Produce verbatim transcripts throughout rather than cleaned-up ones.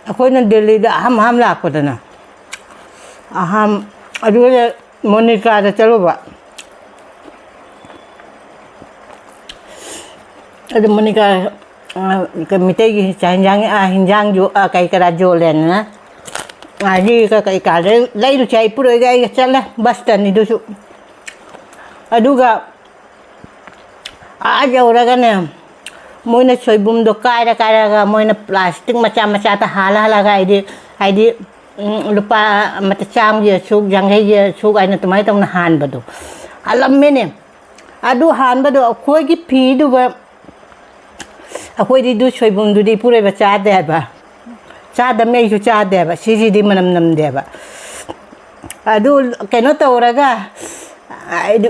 ꯑꯩꯈꯣꯏꯅ ꯗꯦꯜꯂꯤꯗ ꯑꯍꯥꯟꯕ ꯑꯍꯥꯟꯕ ꯂꯥꯛꯄꯗꯅ, ꯑꯍꯥꯟ-, ꯑꯗꯨꯒ ꯃꯣꯅꯤꯀꯥꯗ ꯆꯠꯂꯨꯕ꯫ ꯑꯗꯨ ꯃꯣꯅꯤꯀꯥ, ꯑ, ꯃꯤꯇꯩꯒꯤ ꯆꯥꯛ ꯍꯤꯟꯖꯥꯡ, ꯑ, ꯍꯤꯟꯖꯥꯡꯁꯨ, ꯑ, ꯀꯩ ꯀꯔꯥ ꯌꯣꯜꯂꯦꯅ, ꯉꯥꯔꯤꯒ ꯀꯩꯀꯥꯗ ꯂꯩꯔꯨꯁꯦ, ꯑꯩ ꯄꯨꯔꯛꯑꯣꯏꯒꯦ, ꯑꯩꯒ ꯆꯠꯂꯦ, ꯕꯁꯇꯅꯤꯗꯨꯁꯨ꯫ ꯑꯗꯨꯒ ꯑꯥ ꯌꯧꯔꯒꯅꯦ, ꯃꯣꯏꯅ ꯁꯣꯏꯕꯨꯝꯗꯣ ꯀꯥꯏꯔ ꯀꯥꯏꯔꯒ ꯃꯣꯏꯅ ꯄ꯭ꯂꯥꯁꯇꯤꯛ ꯃꯆꯥ ꯃꯆꯥꯗ ꯍꯥꯜꯂ ꯍꯥꯜꯂꯒ, ꯍꯥꯏꯗꯤ, ꯍꯥꯏꯗꯤ, ꯎꯝ, ꯂꯨꯄꯥ ꯑꯃ ꯆꯥꯝꯃꯒꯤ ꯑꯁꯨꯛ, ꯌꯥꯡꯈꯩꯒꯤ ꯑꯁꯨꯛ ꯍꯥꯏꯅ ꯑꯗꯨꯃꯥꯏꯅ ꯇꯧꯅ ꯍꯥꯟꯕꯗꯣ ꯍꯥꯜꯂꯝꯃꯦꯅꯦ꯫ ꯑꯗꯨ ꯍꯥꯟꯕꯗꯣ ꯑꯩꯈꯣꯏꯒꯤ ꯐꯤꯗꯨꯒ, ꯑꯩꯈꯣꯏꯗꯤ ꯑꯗꯨ ꯁꯣꯏꯕꯨꯝꯗꯨꯗꯤ ꯏꯄꯨꯔꯣꯏꯕ ꯆꯥꯗꯦ ꯍꯥꯏꯕ, ꯆꯥꯗꯕꯅꯤ, ꯑꯩꯁꯨ ꯆꯥꯗꯦ ꯍꯥꯏꯕ, ꯁꯤꯁꯤꯗꯤ ꯃꯅꯝ ꯅꯝꯗꯦ ꯍꯥꯏꯕ꯫ ꯑꯗꯨ ꯀꯩꯅꯣ ꯇꯧꯔꯒ, ꯍꯥꯏꯗꯤ,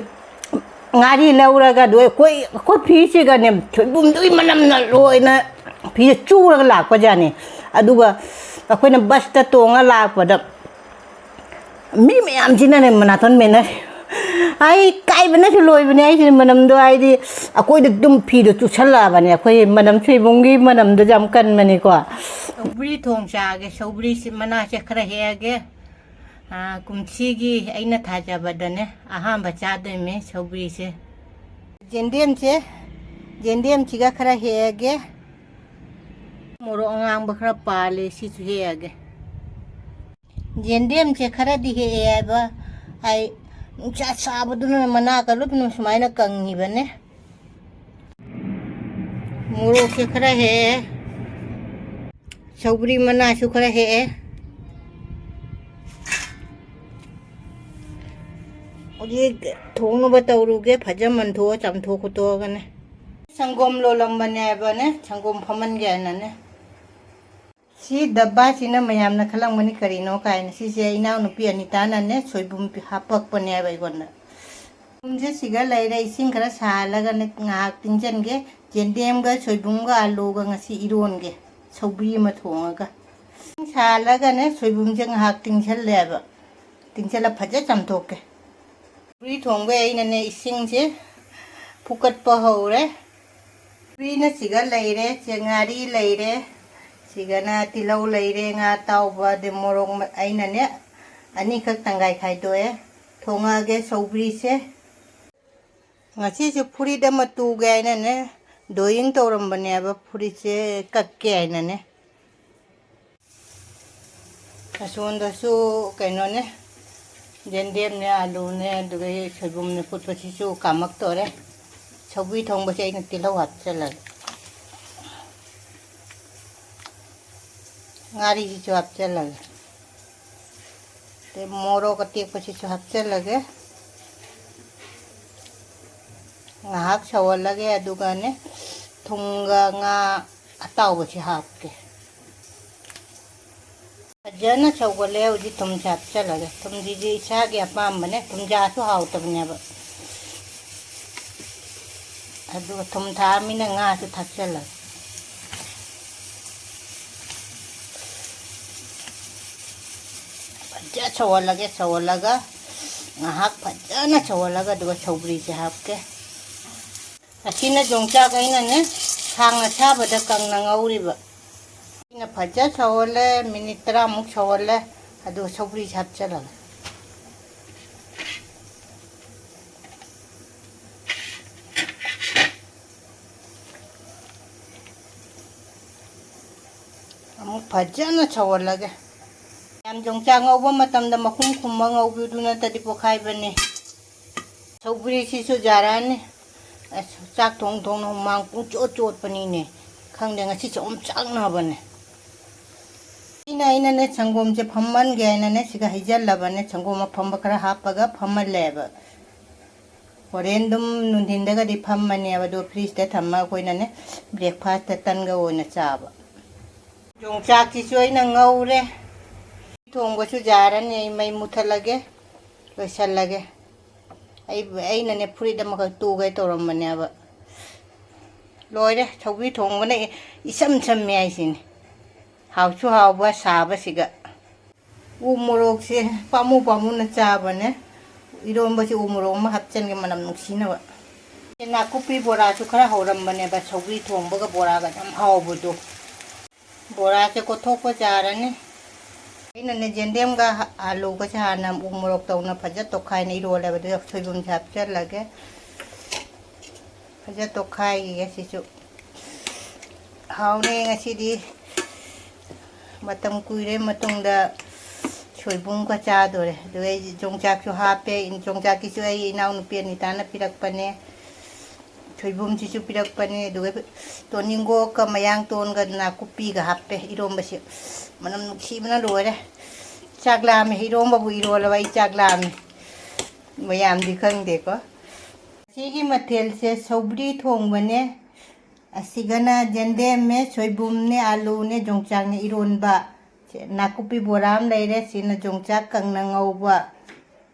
ꯉꯥꯔꯤ ꯂꯧꯔꯒ ꯑꯗꯨ ꯑꯩꯈꯣꯏ, ꯑꯩꯈꯣꯏ ꯐꯤꯁꯤꯒꯅꯦ, ꯁꯣꯏꯕꯨꯝꯗꯨꯒꯤ ꯃꯅꯝꯅ ꯂꯣꯏꯅ ꯐꯤꯁꯦ ꯆꯨꯔꯒ ꯂꯥꯛꯄꯖꯥꯠꯅꯤ꯫ ꯑꯗꯨꯒ ꯑꯩꯈꯣꯏꯅ ꯕꯁꯇ ꯇꯣꯡꯉ ꯂꯥꯛꯄꯗ ꯃꯤ ꯃꯌꯥꯝꯁꯤꯅꯅꯦ ꯃꯅꯥꯇꯣꯟ ꯃꯦꯟꯅꯔꯦ꯫ ꯑꯩ ꯀꯥꯏꯕꯅꯁꯨ ꯂꯣꯏꯕꯅꯦ꯫ ꯑꯩꯁꯤꯅ ꯃꯅꯝꯗꯣ, ꯍꯥꯏꯗꯤ, ꯑꯩꯈꯣꯏꯗ ꯑꯗꯨꯝ ꯐꯤꯗꯣ ꯆꯨꯁꯜꯂꯛꯑꯕꯅꯦ꯫ ꯑꯩꯈꯣꯏ ꯃꯅꯝ, ꯁꯣꯏꯕꯨꯝꯒꯤ ꯃꯅꯝꯗꯣ ꯌꯥꯝ ꯀꯟꯕꯅꯤꯀꯣ꯫ ꯁꯧꯒ꯭ꯔꯤ ꯊꯣꯡ ꯆꯥꯒꯦ꯫ ꯁꯧꯒ꯭ꯔꯤꯁꯤ ꯃꯅꯥꯁꯦ ꯈꯔ ꯍꯦꯛꯑꯒꯦ꯫ ꯑꯥ, ꯀꯨꯝꯁꯤꯒꯤ ꯑꯩꯅ ꯊꯥꯖꯕꯗꯅꯦ ꯑꯍꯥꯟꯕ ꯆꯥꯗꯣꯏꯅꯦ ꯁꯧꯒ꯭ꯔꯤꯁꯦ꯫ ꯌꯦꯟꯗꯦꯝꯁꯦ, ꯌꯦꯟꯗꯦꯝꯁꯤꯒ ꯈꯔ ꯍꯦꯛꯑꯒꯦ꯫ ꯃꯣꯔꯣꯛ ꯑꯉꯥꯡꯕ ꯈꯔ ꯄꯥꯜꯂꯦ, ꯁꯤꯁꯨ ꯍꯦꯛꯑꯒꯦ꯫ ꯌꯦꯟꯗꯦꯝꯁꯦ ꯈꯔꯗꯤ ꯍꯦꯛꯑꯦ ꯍꯥꯏꯕ, ꯑꯩ ꯅꯨꯡꯁꯥ ꯁꯥꯕꯗꯨꯅ ꯃꯅꯥ ꯀꯂꯨꯞꯅ ꯁꯨꯃꯥꯏꯅ ꯀꯪꯉꯤꯕꯅꯦ꯫ ꯃꯣꯔꯣꯛꯁꯦ ꯈꯔ ꯍꯦꯛꯑꯦ, ꯁꯧꯒ꯭ꯔꯤ ꯃꯅꯥꯁꯨ ꯈꯔ ꯍꯦꯛꯑꯦ꯫ ꯍꯧꯖꯤꯛ ꯊꯣꯡꯅꯕ ꯇꯧꯔꯨꯒꯦ, ꯐꯖ ꯃꯟꯊꯣꯛꯑ ꯆꯥꯝꯊꯣꯛ ꯈꯣꯠꯇꯣꯛꯑꯒꯅꯦ꯫ ꯁꯪꯒꯣꯝ ꯂꯣꯜꯂꯝꯕꯅꯦ ꯍꯥꯏꯕꯅꯦ, ꯁꯪꯒꯣꯝ ꯐꯝꯍꯟꯒꯦ ꯍꯥꯏꯅꯅꯦ꯫ ꯁꯤ ꯗꯕꯥꯁꯤꯅ ꯃꯌꯥꯝꯅ ꯈꯜꯂꯝꯒꯅꯤ ꯀꯔꯤꯅꯣ ꯀꯥꯏꯅ꯫ ꯁꯤꯁꯦ ꯏꯅꯥꯎꯅꯨꯄꯤ ꯑꯅꯤꯇꯥꯅꯅꯦ ꯁꯣꯏꯕꯨꯝ ꯍꯥꯞꯄꯛꯄꯅꯦꯕ ꯑꯩꯉꯣꯟꯗ꯫ ꯁꯣꯏꯕꯨꯝꯁꯦ ꯁꯤꯒ ꯂꯩꯔꯦ, ꯏꯁꯤꯡ ꯈꯔ ꯁꯥꯍꯜꯂꯒꯅꯦ ꯉꯥꯏꯍꯥꯛ ꯇꯤꯡꯁꯤꯟꯒꯦ꯫ ꯌꯦꯟꯗꯦꯝꯒ ꯁꯣꯏꯕꯨꯝꯒ ꯑꯂꯨꯒ ꯉꯁꯤ ꯏꯔꯣꯟꯒꯦ, ꯁꯧꯒ꯭ꯔꯤ ꯑꯃ ꯊꯣꯡꯉꯒ꯫ ꯏꯁꯤꯡ ꯁꯥꯍꯜꯂꯒꯅꯦ ꯁꯣꯏꯕꯨꯝꯁꯦ ꯉꯥꯏꯍꯥꯛ ꯇꯤꯡꯁꯜꯂꯦꯕ꯫ ꯇꯤꯡꯁꯜꯂ ꯐꯖ ꯆꯥꯝꯊꯣꯛꯀꯦ꯫ ꯁꯧꯒ꯭ꯔꯤ ꯊꯣꯡꯕꯩ ꯑꯩꯅꯅꯦ ꯏꯁꯤꯡꯁꯦ ꯐꯨꯀꯠꯄ ꯍꯧꯔꯦ꯫ ꯁꯧꯒ꯭ꯔꯤꯅ ꯁꯤꯒ ꯂꯩꯔꯦ, ꯆꯦꯡꯉꯥꯔꯤ ꯂꯩꯔꯦ, ꯁꯤꯒꯅ ꯇꯤꯜꯍꯧ ꯂꯩꯔꯦ, ꯉꯥ ꯑꯇꯥꯎꯕ, ꯑꯗꯩ ꯃꯣꯔꯣꯛ ꯃ-, ꯑꯩꯅꯅꯦ ꯑꯅꯤꯈꯛ ꯇꯪꯈꯥꯏ ꯈꯥꯏꯗꯣꯛꯑꯦ꯫ ꯊꯣꯡꯉꯛꯑꯒꯦ ꯁꯧꯒ꯭ꯔꯤꯁꯦ꯫ ꯉꯁꯤꯁꯨ ꯐꯨꯔꯤꯠ ꯑꯃ ꯇꯨꯒꯦ ꯍꯥꯏꯅꯅꯦ, drawing ꯇꯧꯔꯝꯕꯅꯦꯕ, ꯐꯨꯔꯤꯠꯁꯦ ꯀꯛꯀꯦ ꯍꯥꯏꯅꯅꯦ꯫ ꯑꯁꯣꯝꯗꯁꯨ ꯀꯩꯅꯣꯅꯦ, ꯌꯦꯟꯗꯦꯝꯅꯦ, ꯑꯂꯨꯅꯦ, ꯑꯗꯨꯒ ꯁꯣꯏꯕꯨꯝꯅꯦ ꯐꯨꯠꯄꯁꯤꯁꯨ ꯀꯥꯝꯃꯛꯇꯣꯔꯦ꯫ ꯁꯧꯒ꯭ꯔꯤ ꯊꯣꯡꯕꯁꯦ ꯑꯩꯅ ꯇꯤꯜꯍꯧ ꯍꯥꯞꯆꯜꯂꯒꯦ꯫ ꯉꯥꯔꯤꯁꯤꯁꯨ ꯍꯥꯞꯆꯜꯂꯒꯦ꯫ ꯑꯗꯩ ꯃꯣꯔꯣꯛ ꯑꯇꯦꯛꯄꯁꯤꯁꯨ ꯍꯥꯞꯆꯜꯂꯒꯦ꯫ ꯉꯥꯏꯍꯥꯛ ꯁꯧꯍꯜꯂꯒꯦ, ꯑꯗꯨꯒꯅꯦ ꯊꯨꯝꯒ ꯉꯥ ꯑꯇꯥꯎꯕꯁꯤ ꯍꯥꯞꯀꯦ꯫ ꯐꯖꯅ ꯁꯧꯒꯠꯂꯦ꯫ ꯍꯧꯖꯤꯛ ꯊꯨꯝꯁꯦ ꯍꯥꯞꯆꯜꯂꯒꯦ꯫ ꯊꯨꯝꯁꯤꯗꯤ ꯏꯁꯥꯒꯤ ꯑꯄꯥꯝꯕꯅꯦ, ꯊꯨꯝꯖꯥꯁꯨ ꯍꯥꯎꯇꯕꯅꯦꯕ꯫ ꯑꯗꯨꯒ ꯊꯨꯝ ꯊꯥꯛꯑꯃꯤꯅ ꯉꯥꯁꯨ ꯊꯥꯛꯆꯜꯂꯒꯦ꯫ ꯐꯖ ꯁꯧꯍꯜꯂꯒꯦ꯫ ꯁꯧꯍꯜꯂꯒ ꯉꯥꯏꯍꯥꯛ ꯐꯖꯅ ꯁꯧꯍꯜꯂꯒ ꯑꯗꯨꯒ ꯁꯧꯒ꯭ꯔꯤꯁꯦ ꯍꯥꯞꯀꯦ꯫ ꯑꯁꯤꯅ ꯌꯣꯡꯆꯥꯛ ꯑꯩꯅꯅꯦ ꯈꯥꯡ ꯑꯁꯥꯕꯗ ꯀꯪꯅ ꯉꯧꯔꯤꯕ꯫ ꯑꯩꯅ ꯐꯖ ꯁꯧꯍꯜꯂꯦ, ꯃꯤꯅꯤꯠ ꯇꯔꯥꯃꯨꯛ ꯁꯧꯍꯜꯂꯦ, ꯑꯗꯨꯒ ꯁꯧꯒ꯭ꯔꯤꯁꯦ ꯍꯥꯞꯆꯜꯂꯒꯦ꯫ ꯑꯃꯨꯛ ꯐꯖꯅ ꯁꯧꯍꯜꯂꯒꯦ꯫ ꯌꯥꯝ ꯌꯣꯡꯆꯥꯛ ꯉꯧꯕ ꯃꯇꯝꯗ ꯃꯈꯨꯝ ꯈꯨꯝꯃ ꯉꯧꯕꯤꯌꯨ, ꯑꯗꯨ ꯅꯠꯇ꯭ꯔꯗꯤ ꯄꯣꯛꯈꯥꯏꯕꯅꯤ꯫ ꯁꯧꯒ꯭ꯔꯤꯁꯤꯁꯨ ꯌꯥꯔꯛꯑꯅꯤ꯫ ꯑꯁ, ꯆꯥꯛ ꯊꯣꯡ ꯊꯣꯡꯅ ꯍꯨꯃꯥꯡ ꯄꯨꯡꯆꯣꯠ ꯆꯣꯠꯄꯅꯤꯅꯦ꯫ ꯈꯪꯗꯦ, ꯉꯁꯤꯁꯦ ꯑꯣꯝꯆꯥꯛꯅꯕꯅꯦ꯫ ꯑꯩꯅ, ꯑꯩꯅꯅꯦ ꯁꯪꯒꯣꯝꯁꯦ ꯐꯝꯃꯟꯒꯦ ꯍꯥꯏꯅꯅꯦ ꯁꯤꯒ ꯍꯩꯖꯜꯂꯕꯅꯦ꯫ ꯁꯪꯒꯣꯝ ꯑꯐꯝꯕ ꯈꯔ ꯍꯥꯞꯄꯒ ꯐꯝꯍꯜꯂꯦꯕ꯫ ꯍꯣꯔꯦꯟ ꯑꯗꯨꯝ ꯅꯨꯡꯊꯤꯟꯗꯒꯗꯤ ꯐꯝꯃꯅꯦꯕ, ꯑꯗꯣ ꯐ꯭ꯔꯤꯖꯇ ꯊꯝꯃ ꯑꯩꯈꯣꯏꯅꯅꯦ breakfastꯇ ꯇꯟꯒ ꯑꯣꯏꯅ ꯆꯥꯕ꯫ ꯌꯣꯡꯆꯥꯛꯁꯤꯁꯨ ꯑꯩꯅ ꯉꯧꯔꯦ꯫ ꯊꯣꯡꯕꯁꯨ ꯌꯥꯔꯅꯤ꯫ ꯑꯩ ꯃꯩ ꯃꯨꯊꯠꯂꯒꯦ, ꯂꯣꯏꯁꯜꯂꯒꯦ꯫ ꯑꯩ, ꯑꯩꯅꯅꯦ ꯐꯨꯔꯤꯠ ꯑꯃꯈꯛ ꯇꯨꯒꯦ ꯇꯧꯔꯝꯕꯅꯦꯕ꯫ ꯂꯣꯏꯔꯦ, ꯁꯧꯒ꯭ꯔꯤ ꯊꯣꯡꯕꯅ ꯏ-, ꯏꯆꯝ ꯆꯝꯃꯦ ꯍꯥꯏꯁꯤꯅꯤ꯫ ꯍꯥꯎꯁꯨ ꯍꯥꯎꯕ ꯁꯥꯕꯁꯤꯒ꯫ ꯎ ꯃꯣꯔꯣꯛꯁꯦ ꯄꯥꯝꯃꯨ ꯄꯥꯝꯃꯨꯅ ꯆꯥꯕꯅꯦ꯫ ꯏꯔꯣꯝꯕꯁꯦ ꯎ ꯃꯣꯔꯣꯛ ꯑꯃ ꯍꯥꯞꯆꯤꯟꯒꯦ, ꯃꯅꯝ ꯅꯨꯡꯁꯤꯅꯕ꯫ ꯅꯥꯀꯨꯞꯄꯤ ꯕꯣꯔꯥꯁꯨ ꯈꯔ ꯍꯧꯔꯝꯕꯅꯦꯕ, ꯁꯧꯒ꯭ꯔꯤ ꯊꯣꯡꯕꯒ ꯕꯣꯔꯥꯒ ꯌꯥꯝ ꯍꯥꯎꯕꯗꯣ꯫ ꯕꯣꯔꯥꯁꯦ ꯀꯣꯠꯊꯣꯛꯄ ꯌꯥꯔꯅꯤ꯫ ꯑꯩꯅꯅꯦ ꯌꯦꯟꯗꯦꯝꯒ ꯑꯥꯂꯨꯒꯁꯦ ꯍꯥꯟꯅ ꯎ ꯃꯣꯔꯣꯛ ꯇꯧꯅ ꯐꯖ ꯇꯣꯠꯈꯥꯏꯅ ꯏꯔꯣꯜꯂꯦꯕ, ꯑꯗꯨꯒ ꯁꯣꯏꯕꯨꯝꯁꯦ ꯍꯥꯞꯆꯜꯂꯒꯦ꯫ ꯐꯖ ꯇꯣꯠꯈꯥꯏꯈꯤꯒꯦ ꯁꯤꯁꯨ꯫ ꯍꯥꯎꯅꯦ ꯉꯁꯤꯗꯤ꯫ ꯃꯇꯝ ꯀꯨꯏꯔꯦ ꯃꯇꯨꯡꯗ ꯁꯣꯏꯕꯨꯝꯒ ꯆꯥꯗꯣꯔꯦ꯫ ꯑꯗꯨꯒ ꯑꯩ ꯌꯣꯡꯆꯥꯛꯁꯨ ꯍꯥꯞꯄꯦ꯫ ꯌꯣꯡꯆꯥꯛꯀꯤꯁꯨ ꯑꯩ ꯏꯅꯥꯎꯅꯨꯄꯤ ꯑꯅꯤꯇꯥꯅ ꯄꯤꯔꯛꯄꯅꯦ꯫ ꯁꯣꯏꯕꯨꯝꯁꯤꯁꯨ ꯄꯤꯔꯛꯄꯅꯦ꯫ ꯑꯗꯨꯒ ꯇꯣꯅꯤꯡꯒꯣꯛꯀ ꯃꯌꯥꯡꯇꯣꯟꯒ ꯅꯥꯀꯨꯞꯄꯤꯒ ꯍꯥꯞꯄꯦ ꯏꯔꯣꯝꯕꯁꯦ꯫ ꯃꯅꯝ ꯅꯨꯡꯁꯤꯕꯅ ꯂꯣꯏꯔꯦ꯫ ꯆꯥꯛ ꯂꯥꯝꯃꯦ꯫ ꯏꯔꯣꯝꯕꯕꯨ ꯏꯔꯣꯜꯂꯕ ꯑꯩ ꯆꯥꯛ ꯂꯥꯝꯃꯦ꯫ ꯃꯌꯥꯝꯗꯤ ꯈꯪꯗꯦꯀꯣ꯫ ꯉꯁꯤꯒꯤ ꯃꯊꯦꯜꯁꯦ ꯁꯧꯒ꯭ꯔꯤ ꯊꯣꯡꯕꯅꯦ꯫ ꯑꯁꯤꯒꯅ ꯌꯦꯟꯗꯦꯝꯅꯦ, ꯁꯣꯏꯕꯨꯝꯅꯦ, ꯑꯥꯂꯨꯅꯦ, ꯌꯣꯡꯆꯥꯛꯅꯦ ꯏꯔꯣꯟꯕ꯫ ꯁꯤ ꯅꯥꯀꯨꯞꯄꯤ ꯕꯣꯔꯥ ꯑꯃ ꯂꯩꯔꯦ꯫ ꯁꯤꯅ ꯌꯣꯡꯆꯥꯛ ꯀꯪꯅ ꯉꯧꯕ꯫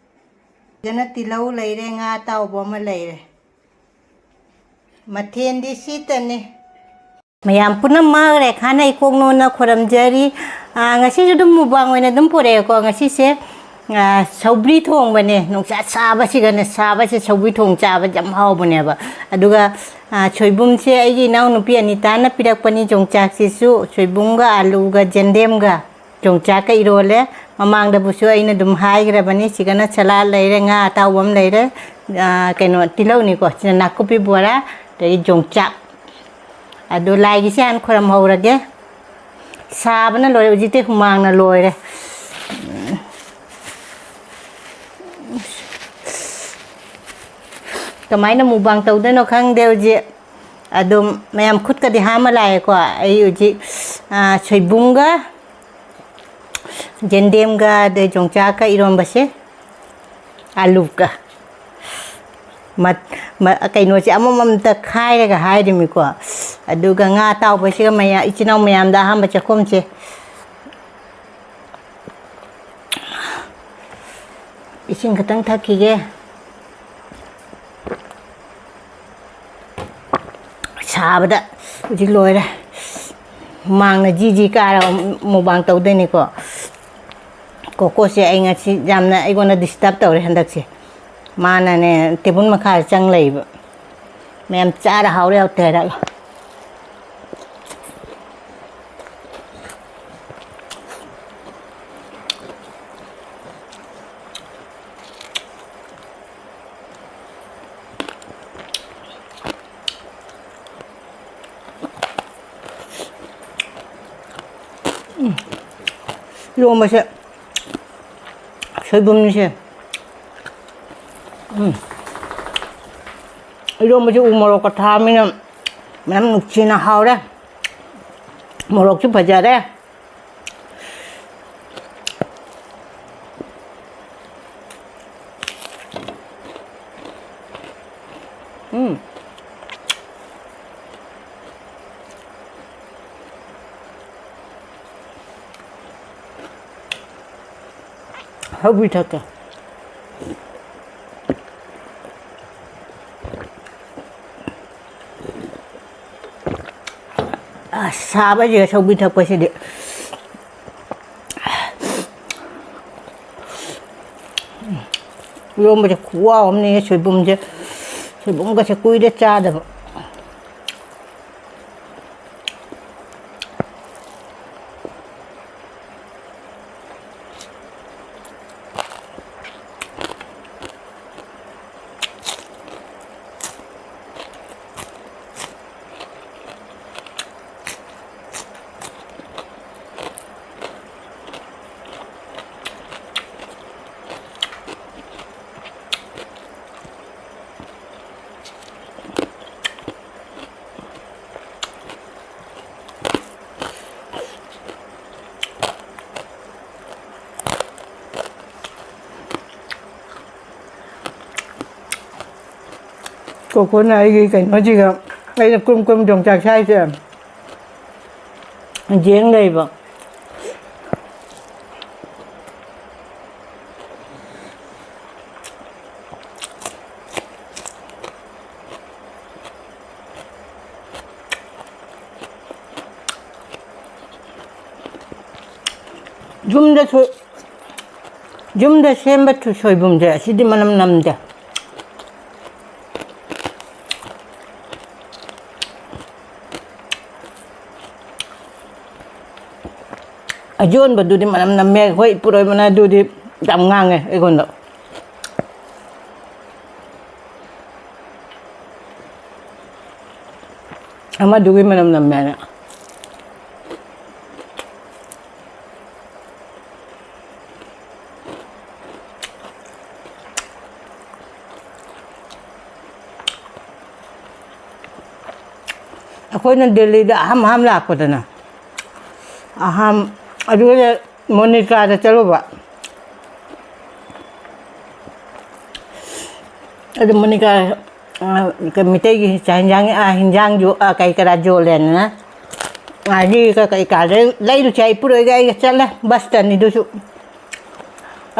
ꯁꯤꯗꯅ ꯇꯤꯜꯍꯧ ꯂꯩꯔꯦ, ꯉꯥ ꯑꯇꯥꯎꯕ ꯑꯃ ꯂꯩꯔꯦ꯫ ꯃꯊꯦꯜꯗꯤ ꯁꯤꯇꯅꯤ꯫ ꯃꯌꯥꯝ ꯄꯨꯝꯅꯃꯛ ꯔꯦꯈꯥꯅ ꯏꯀꯣꯛ ꯅꯣꯟꯅ ꯈꯣꯏꯔꯝꯖꯔꯤ꯫ ꯑꯥ, ꯉꯁꯤꯁꯨ ꯑꯗꯨꯝ ꯃꯨꯛꯕꯥꯡ ꯑꯣꯏꯅ ꯑꯗꯨꯝ ꯄꯨꯔꯛꯑꯦꯀꯣ꯫ ꯉꯁꯤꯁꯦ, ꯑꯥ, ꯁꯧꯒ꯭ꯔꯤ ꯊꯣꯡꯕꯅꯦ꯫ ꯅꯨꯡꯁꯥ ꯁꯥꯕꯁꯤꯒꯅꯦ, ꯁꯥꯕꯁꯦ ꯁꯧꯒ꯭ꯔꯤ ꯊꯣꯡ ꯆꯥꯕ ꯌꯥꯝ ꯍꯥꯎꯕꯅꯦꯕ꯫ ꯑꯗꯨꯒ, ꯑꯥ, ꯁꯣꯏꯕꯨꯝꯁꯦ ꯑꯩꯒꯤ ꯏꯅꯥꯎꯅꯨꯄꯤ ꯑꯅꯤꯇꯥꯅ ꯄꯤꯔꯛꯄꯅꯤ꯫ ꯌꯣꯡꯆꯥꯛꯁꯤꯁꯨ ꯁꯣꯏꯕꯨꯝꯒ, ꯑꯥꯂꯨꯒ, ꯌꯦꯟꯗꯦꯝꯒ ꯌꯣꯡꯆꯥꯛꯀ ꯏꯔꯣꯜꯂꯦ꯫ ꯃꯃꯥꯡꯗꯕꯨꯁꯨ ꯑꯩꯅ ꯑꯗꯨꯝ ꯍꯥꯏꯈ꯭ꯔꯕꯅꯤ꯫ ꯁꯤꯒꯅ ꯁꯂꯥꯗ ꯂꯩꯔꯦ, ꯉꯥ ꯑꯇꯥꯎꯕ ꯑꯃ ꯂꯩꯔꯦ, ꯑꯥ, ꯀꯩꯅꯣ, ꯇꯤꯜꯍꯧꯅꯤꯀꯣ꯫ ꯁꯤꯅ ꯅꯥꯀꯨꯞꯄꯤ ꯕꯣꯔꯥ, ꯑꯗꯒꯤ ꯌꯣꯡꯆꯥꯛ꯫ ꯑꯗꯣ ꯂꯥꯏꯒꯤꯁꯦ ꯍꯥꯟꯅ ꯈꯣꯏꯔꯝꯍꯧꯔꯒꯦ꯫ ꯁꯥꯕꯅ ꯂꯣꯏꯔꯦ, ꯍꯧꯖꯤꯛꯇꯤ ꯍꯨꯃꯥꯡꯅ ꯂꯣꯏꯔꯦ꯫ ꯀꯃꯥꯏꯅ ꯃꯨꯛꯕꯥꯡ ꯇꯧꯗꯣꯏꯅꯣ ꯈꯪꯗꯦ ꯍꯧꯖꯤꯛ꯫ ꯑꯗꯨꯝ ꯃꯌꯥꯝ ꯈꯨꯠꯀꯗꯤ ꯍꯥꯝꯃ ꯂꯥꯛꯑꯦꯀꯣ꯫ ꯑꯩ ꯍꯧꯖꯤꯛ, ꯑꯥ, ꯁꯣꯏꯕꯨꯝꯒ ꯌꯦꯟꯗꯦꯝꯒ ꯑꯗꯩ ꯌꯣꯡꯆꯥꯛꯀ ꯏꯔꯣꯝꯕꯁꯦ, ꯑꯥꯂꯨꯒ꯫ ꯃꯠ-, ꯃ-, ꯀꯩꯅꯣꯁꯦ ꯑꯃꯃꯝꯇ ꯈꯥꯏꯔꯒ ꯍꯥꯏꯔꯤꯃꯤꯀꯣ꯫ ꯑꯗꯨꯒ ꯉꯥ ꯑꯇꯥꯎꯕꯁꯤꯒ ꯃꯌꯥ-, ꯏꯆꯤꯟ ꯏꯅꯥꯎ ꯃꯌꯥꯝꯗ ꯑꯍꯥꯟꯕ ꯆꯥꯛꯈꯨꯝꯁꯦ꯫ ꯏꯁꯤꯡ ꯈꯤꯇꯪ ꯊꯛꯈꯤꯒꯦ꯫ ꯁꯥꯕꯗ ꯍꯧꯖꯤꯛ ꯂꯣꯏꯔꯦ꯫ ꯍꯨꯃꯥꯡꯅ ꯖꯤ ꯖꯤ ꯀꯥꯔꯒ ꯃꯨꯛꯕꯥꯡ ꯇꯧꯗꯣꯏꯅꯤꯀꯣ꯫ ꯀꯣꯀꯣꯁꯦ ꯑꯩ ꯉꯁꯤ ꯌꯥꯝꯅ ꯑꯩꯉꯣꯟꯗ ꯗꯤꯁꯇꯔꯕ ꯇꯧꯔꯦ ꯍꯟꯗꯛꯁꯦ꯫ ꯃꯥꯅꯅꯦ ꯇꯦꯕꯜ ꯃꯈꯥꯗ ꯆꯪ ꯂꯩꯕ꯫ ꯃꯌꯥꯝ ꯆꯥꯔ ꯍꯥꯎꯔꯦ ꯍꯥꯎꯇꯦ ꯍꯥꯏꯔꯒ꯫ ꯏꯔꯣꯝꯕꯁꯦ ꯁꯣꯏꯕꯨꯝꯁꯦ, ꯎꯝ, ꯏꯔꯣꯝꯕꯁꯦ ꯎ ꯃꯣꯔꯣꯛꯀ ꯊꯥꯃꯤꯅ ꯃꯌꯥꯝ ꯅꯨꯡꯁꯤꯅ ꯍꯥꯎꯔꯦ꯫ ꯃꯣꯔꯣꯛꯁꯨ ꯐꯖꯔꯦ꯫ ꯎꯝ꯫ ꯍꯧꯕꯤ ꯊꯛꯀꯦ꯫ ꯑꯁ, ꯁꯥꯕꯁꯤꯒ ꯁꯧꯒ꯭ꯔꯤ ꯊꯛꯄꯁꯤꯗꯤ꯫ ꯏꯔꯣꯝꯕꯁꯦ ꯈꯨꯍꯥꯎ ꯑꯃꯅꯦ, ꯁꯣꯏꯕꯨꯝꯁꯦ꯫ ꯁꯣꯏꯕꯨꯝꯒꯁꯦ ꯀꯨꯏꯔꯦ ꯆꯥꯗꯕ꯫ ꯀꯣꯀꯣꯅ ꯑꯩꯒꯤ ꯀꯩꯅꯣꯁꯤꯒ, ꯑꯩꯅ ꯀꯨꯝ ꯀꯨꯝ ꯌꯣꯡꯆꯥꯛ ꯁꯥꯏꯁꯦ ꯌꯦꯡ ꯂꯩꯕ꯫ ꯌꯨꯝꯗꯁꯨ, ꯌꯨꯝꯗ ꯁꯦꯝꯕ ꯊꯨ-, ꯁꯣꯏꯕꯨꯝꯁꯦ ꯑꯁꯤꯗꯤ ꯃꯅꯝ ꯅꯝꯗꯦ꯫ ꯑꯌꯣꯟꯕꯗꯨꯗꯤ ꯃꯅꯝ ꯅꯝꯃꯦ, ꯑꯩꯈꯣꯏ ꯏꯄꯨꯔꯣꯏꯕꯅ ꯑꯗꯨꯗꯤ ꯌꯥꯝ ꯉꯥꯡꯉꯦ ꯑꯩꯉꯣꯟꯗ꯫ ꯑꯃꯗꯨꯒꯤ ꯃꯅꯝ ꯅꯝꯃꯦ ꯍꯥꯏꯅ꯫ ꯑꯩꯈꯣꯏꯅ ꯗꯦꯜꯂꯤꯗ ꯑꯍꯥꯝ ꯑꯍꯥꯝ ꯂꯥꯛꯄꯗꯅ, ꯑꯍꯥꯝ, ꯑꯗꯨꯒ ꯃꯣꯅꯤꯀꯥꯗ ꯆꯠꯂꯨꯕ꯫ ꯑꯗꯨ ꯃꯣꯅꯤꯀꯥ, ꯑ, ꯀ-, ꯃꯤꯇꯩꯒꯤ ꯆꯥꯛ ꯍꯤꯟꯖꯥꯡ, ꯑ, ꯍꯤꯟꯖꯥꯡꯁꯨ, ꯑ, ꯀꯩ ꯀꯔꯥ ꯌꯣꯜꯂꯦꯅ, ꯉꯥꯔꯤꯒ ꯀꯩꯀꯥꯗꯩ ꯂꯩꯔꯨꯁꯦ꯫ ꯑꯩ ꯄꯨꯔꯣꯏꯒ ꯑꯩꯒ ꯆꯠꯂꯦ, ꯕꯁꯇꯅꯤꯗꯨꯁꯨ꯫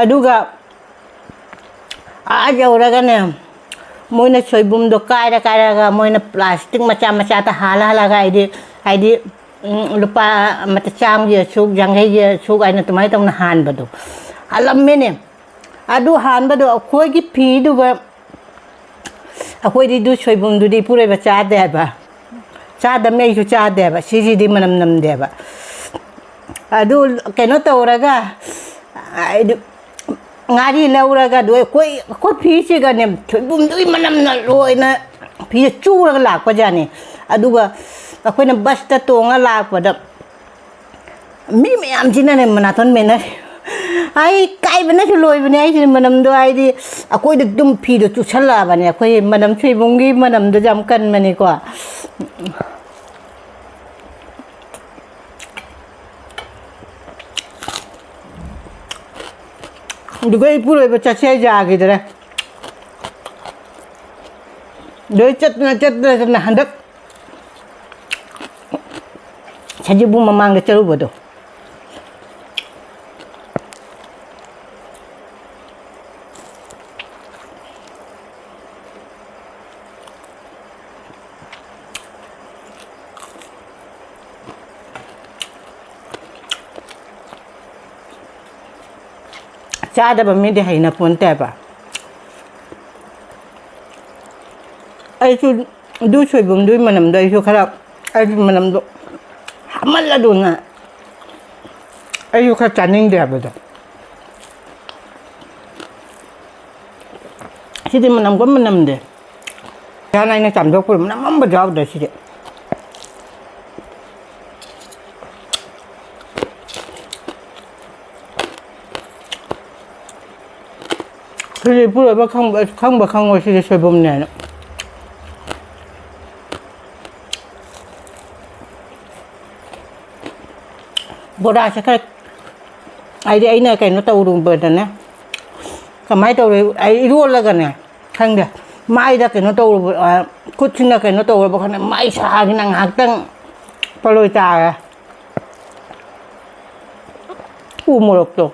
ꯑꯗꯨꯒ ꯑꯥ ꯌꯧꯔꯒꯅꯦ, ꯃꯣꯏꯅ ꯁꯣꯏꯕꯨꯝꯗꯣ ꯀꯥꯏꯔ ꯀꯥꯏꯔꯒ, ꯃꯣꯏꯅ ꯄ꯭ꯂꯥꯁꯇꯤꯛ ꯃꯆꯥ ꯃꯆꯥꯗ ꯍꯥꯜꯂ ꯍꯥꯜꯂꯒ, ꯍꯥꯏꯗꯤ, ꯍꯥꯏꯗꯤ, ꯎꯝ, ꯂꯨꯄꯥ ꯑꯃ ꯆꯥꯝꯃꯒꯤ ꯑꯁꯨꯛ, ꯌꯥꯡꯈꯩꯒꯤ ꯑꯁꯨꯛ ꯍꯥꯏꯅ ꯑꯗꯨꯃꯥꯏꯅ ꯇꯧꯅ ꯍꯥꯟꯕꯗꯣ ꯍꯥꯜꯂꯝꯃꯦꯅꯦ꯫ ꯑꯗꯨ ꯍꯥꯟꯕꯗꯣ ꯑꯩꯈꯣꯏꯒꯤ ꯐꯤꯗꯨꯒ, ꯑꯩꯈꯣꯏꯗꯤ ꯑꯗꯨ ꯁꯣꯏꯕꯨꯝꯗꯨꯗꯤ ꯏꯄꯨꯔꯣꯏꯕ ꯆꯥꯗꯦ ꯍꯥꯏꯕ꯫ ꯆꯥꯗꯕꯅꯤ, ꯑꯩꯁꯨ ꯆꯥꯗꯦ ꯍꯥꯏꯕ꯫ ꯁꯤꯁꯤꯗꯤ ꯃꯅꯝ ꯅꯝꯗꯦ ꯍꯥꯏꯕ꯫ ꯑꯗꯨ ꯀꯩꯅꯣ ꯇꯧꯔꯒ, ꯍꯥꯏꯗꯤ, ꯉꯥꯔꯤ ꯂꯧꯔꯒ ꯑꯗꯨ ꯑꯩꯈꯣꯏ, ꯑꯩꯈꯣꯏ ꯐꯤꯁꯤꯒꯅꯦ, ꯁꯣꯏꯕꯨꯝꯗꯨꯒꯤ ꯃꯅꯝꯅ ꯂꯣꯏꯅ ꯐꯤꯁꯦ ꯆꯨꯔꯒ ꯂꯥꯛꯄꯖꯥꯠꯅꯤ꯫ ꯑꯗꯨꯒ ꯑꯩꯈꯣꯏꯅ ꯕꯁꯇ ꯇꯣꯡꯉ ꯂꯥꯛꯄꯗ, ꯃꯤ ꯃꯌꯥꯝꯁꯤꯅꯅꯦ ꯃꯅꯥꯇꯣꯟ ꯃꯦꯟꯅꯔꯦ꯫ ꯑꯩ ꯏꯀꯥꯏꯕꯅꯁꯨ ꯂꯣꯏꯕꯅꯦ꯫ ꯑꯩꯁꯦ ꯃꯅꯝꯗꯣ, ꯍꯥꯏꯗꯤ, ꯑꯩꯈꯣꯏꯗ ꯑꯗꯨꯝ ꯐꯤꯗꯣ ꯆꯨꯁꯜꯂꯛꯑꯕꯅꯦ꯫ ꯑꯩꯈꯣꯏ ꯃꯅꯝ, ꯁꯣꯏꯕꯨꯝꯒꯤ ꯃꯅꯝꯗꯣ ꯌꯥꯝ ꯀꯟꯕꯅꯤꯀꯣ꯫ ꯑꯗꯨꯒ ꯏꯄꯨꯔꯣꯏꯕ ꯆꯠꯁꯦ ꯍꯥꯏꯁꯦ ꯌꯥꯈꯤꯗ꯭ꯔꯦ꯫ ꯑꯗꯩ ꯆꯠꯇꯅ, ꯆꯠꯇꯅ, ꯆꯠꯇꯅ ꯍꯟꯗꯛ ꯁꯖꯤꯕꯨ ꯃꯃꯥꯡꯗ ꯆꯠꯂꯨꯕꯗꯣ꯫ ꯆꯥꯗꯕ ꯃꯤꯗꯤ ꯍꯩꯅ ꯄꯣꯟꯇꯦꯕ꯫ ꯑꯩꯁꯨ ꯑꯗꯨ ꯁꯣꯏꯕꯨꯝꯗꯨꯒꯤ ꯃꯅꯝꯗꯣ ꯑꯩꯁꯨ ꯈꯔ, ꯑꯩꯁꯨ ꯃꯅꯝꯗꯣ ꯍꯥꯃꯜꯂꯗꯨꯅ ꯑꯩꯁꯨ ꯈꯔ ꯆꯥꯅꯤꯡꯗꯦ ꯍꯥꯏꯕꯗꯣ꯫ ꯁꯤꯗꯤ ꯃꯅꯝꯒ ꯃꯅꯝꯗꯦ꯫ ꯏꯁꯥꯅ ꯑꯩꯅ ꯆꯥꯝꯊꯣꯛꯄꯗ ꯃꯅꯝ ꯑꯃꯝꯕ ꯌꯥꯎꯗ꯭ꯔꯦ ꯁꯤꯗꯤ꯫ ꯁꯤꯗꯤ ꯏꯄꯨꯔꯣꯏꯕ ꯈꯪꯕ, ꯈꯪꯕ ꯈꯪꯉꯣꯏ ꯁꯤꯗꯤ ꯁꯣꯏꯕꯨꯝꯅꯦꯅ꯫ ꯕꯣꯔꯥꯁꯦ ꯈꯔ, ꯍꯥꯏꯗꯤ ꯑꯩꯅ ꯀꯩꯅꯣ ꯇꯧꯔꯨꯕꯗꯅꯦ, ꯀꯃꯥꯏꯅ ꯇꯧꯔꯦ, ꯑꯩ ꯏꯔꯣꯜꯂꯒꯅꯦ, ꯈꯪꯗꯦ, ꯃꯥꯏꯗ ꯀꯩꯅꯣ ꯇꯧꯔꯨꯕ, ꯑ, ꯈꯨꯠꯁꯤꯅ ꯀꯩꯅꯣ ꯇꯧꯔꯕ ꯈꯪꯗꯦ, ꯃꯥꯏ ꯁꯥꯁꯤꯅ ꯉꯥꯏꯍꯥꯛꯇꯪ ꯄꯣꯂꯣꯏ ꯇꯥꯔꯦ꯫ ꯎ ꯃꯣꯔꯣꯛꯇꯣ꯫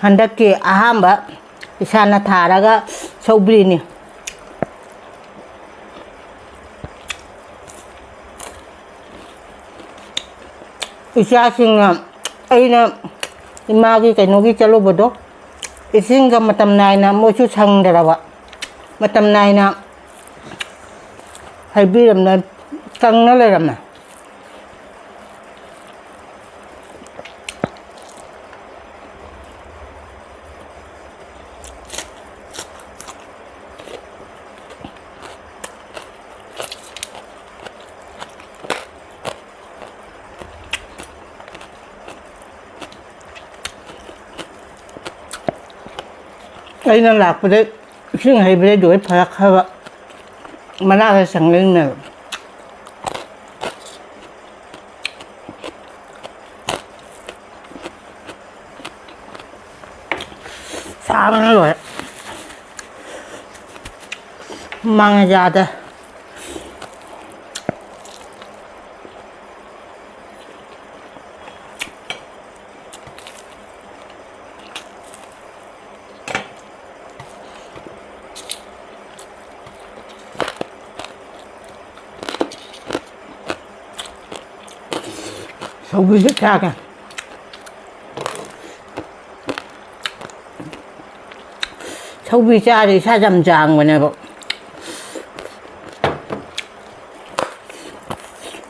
ꯍꯟꯗꯛꯀꯤ ꯑꯍꯥꯟꯕ ꯏꯁꯥꯅ ꯊꯥꯔꯒ ꯁꯧꯒ꯭ꯔꯤꯅꯤ꯫ ꯏꯆꯥꯁꯤꯡꯅ, ꯑꯩꯅ ꯏꯃꯥꯒꯤ ꯀꯩꯅꯣꯒꯤ ꯆꯠꯂꯨꯕꯗꯣ, ꯏꯁꯤꯡꯒ ꯃꯇꯝ ꯅꯥꯏꯅ ꯃꯣꯏꯁꯨ ꯁꯪꯗ꯭ꯔꯕ, ꯃꯇꯝ ꯅꯥꯏꯅ ꯍꯩꯕꯤꯔꯝꯅ ꯀꯪꯅ ꯂꯩꯔꯝꯃꯦ꯫ ꯑꯩꯅ ꯂꯥꯛꯄꯗ ꯏꯁꯤꯡ ꯍꯩꯕꯗꯩ ꯂꯣꯏ ꯐꯔꯛꯈ꯭ꯔꯕ, ꯃꯅꯥꯒ ꯆꯪꯂꯛꯏꯅꯦꯕ꯫ ꯁꯥꯕꯅ ꯂꯣꯏꯔꯦ꯫ ꯍꯨꯃꯥꯡꯅ ꯌꯥꯗꯦ꯫ ꯁꯧꯒ꯭ꯔꯤꯁꯦ ꯆꯥꯒꯦ꯫ ꯁꯧꯒ꯭ꯔꯤ ꯆꯥꯔꯗꯤ ꯏꯁꯥꯁꯦ ꯌꯥꯝ ꯌꯥꯡꯕꯅꯦꯕ꯫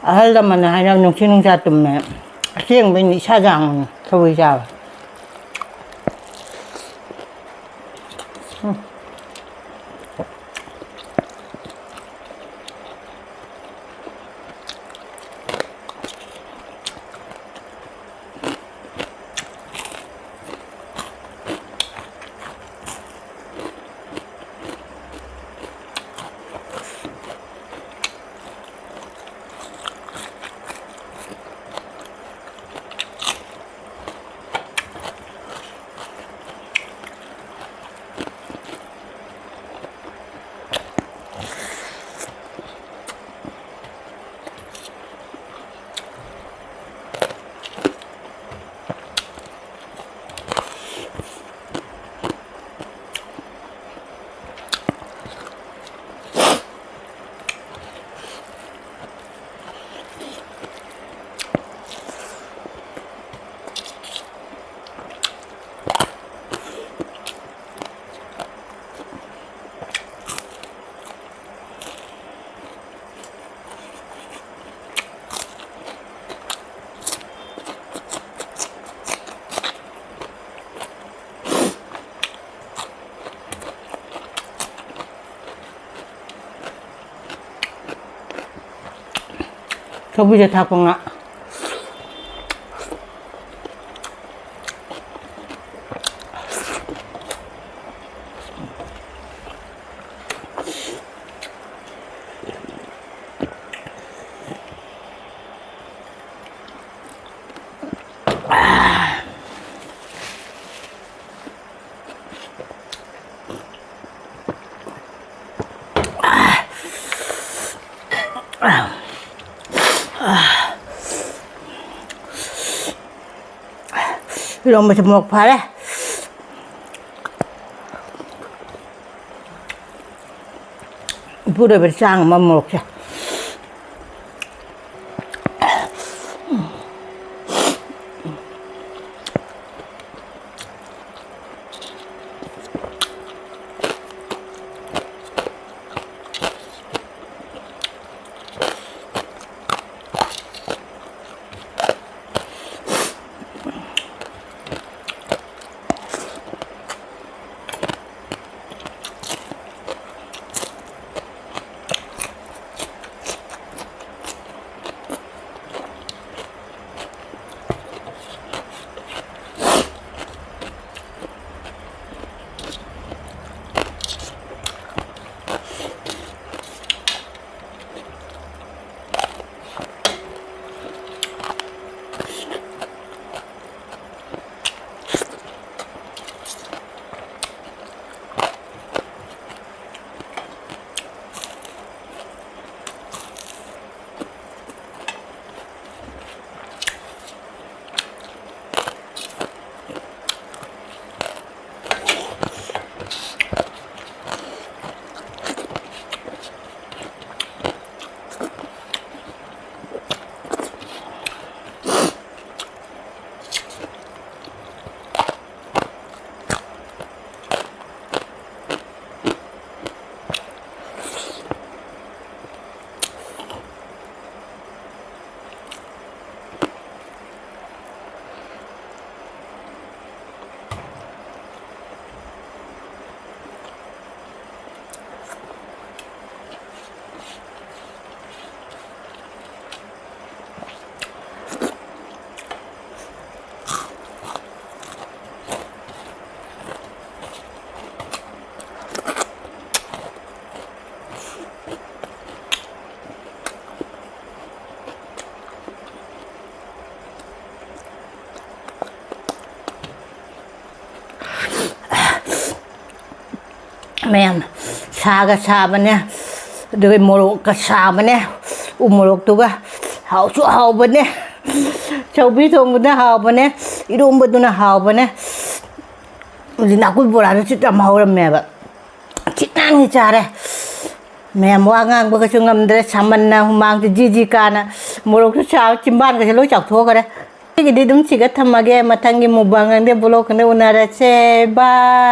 ꯑꯍꯜ ꯂꯃꯟꯅ ꯍꯥꯏꯅꯕ ꯅꯨꯡꯁꯤ ꯅꯨꯡꯁꯥ ꯇꯨꯝꯃꯦ꯫ ꯑꯁꯦꯡꯕꯩꯅꯤ, ꯏꯁꯥ ꯌꯥꯡꯕꯅꯤ ꯁꯧꯒ꯭ꯔꯤ ꯆꯥꯕ꯫ ꯎꯝ꯫ ꯁꯧꯒ꯭ꯔꯤꯗ ꯊꯥꯛꯄ ꯉꯥ꯫ ꯏꯔꯣꯝꯕꯁꯦ ꯃꯣꯔꯣꯛ ꯐꯥꯔꯦ꯫ ꯏꯄꯨꯗ ꯆꯥꯡ ꯑꯃ ꯃꯣꯔꯣꯛꯁꯦ꯫ ꯃꯌꯥꯝ, ꯁꯥꯒ ꯁꯥꯕꯅꯦ, ꯑꯗꯨꯒ ꯃꯣꯔꯣꯛꯀ ꯁꯥꯕꯅꯦ, ꯎ ꯃꯣꯔꯣꯛꯇꯨꯒ꯫ ꯍꯥꯎꯁꯨ ꯍꯥꯎꯕꯅꯦ, ꯁꯧꯒ꯭ꯔꯤ ꯊꯣꯡꯕꯗ ꯍꯥꯎꯕꯅꯦ, ꯏꯔꯣꯝꯕꯗꯨꯅ ꯍꯥꯎꯕꯅꯦ꯫ ꯍꯧꯖꯤꯛ ꯅꯥꯀꯨꯞ ꯕꯣꯔꯥꯗꯨ ꯆꯤꯠ ꯌꯥꯝ ꯍꯧꯔꯝꯃꯦꯕ, ꯆꯤꯠ ꯅꯥꯟꯅ ꯆꯥꯔꯦ꯫ ꯃꯌꯥꯝ ꯋꯥ ꯉꯥꯡꯕꯒꯁꯨ ꯉꯝꯗ꯭ꯔꯦ, ꯁꯥꯃꯟꯅ ꯍꯨꯃꯥꯡꯁꯦ ꯖꯤ ꯖꯤ ꯀꯥꯅ, ꯃꯣꯔꯣꯛꯁꯨ ꯆꯥꯕ, ꯆꯤꯝꯕꯥꯟꯒꯁꯦ ꯂꯣꯏ ꯆꯥꯎꯊꯣꯛꯈ꯭ꯔꯦ꯫ ꯁꯤꯒꯤꯗꯤ ꯑꯗꯨꯝ ꯁꯤꯒ ꯊꯝꯃꯒꯦ, ꯃꯊꯪꯒꯤ mukbang ꯈꯪꯗꯦ, vlog ꯈꯪꯗꯦ ꯎꯅꯔꯁꯦ꯫ Bye꯫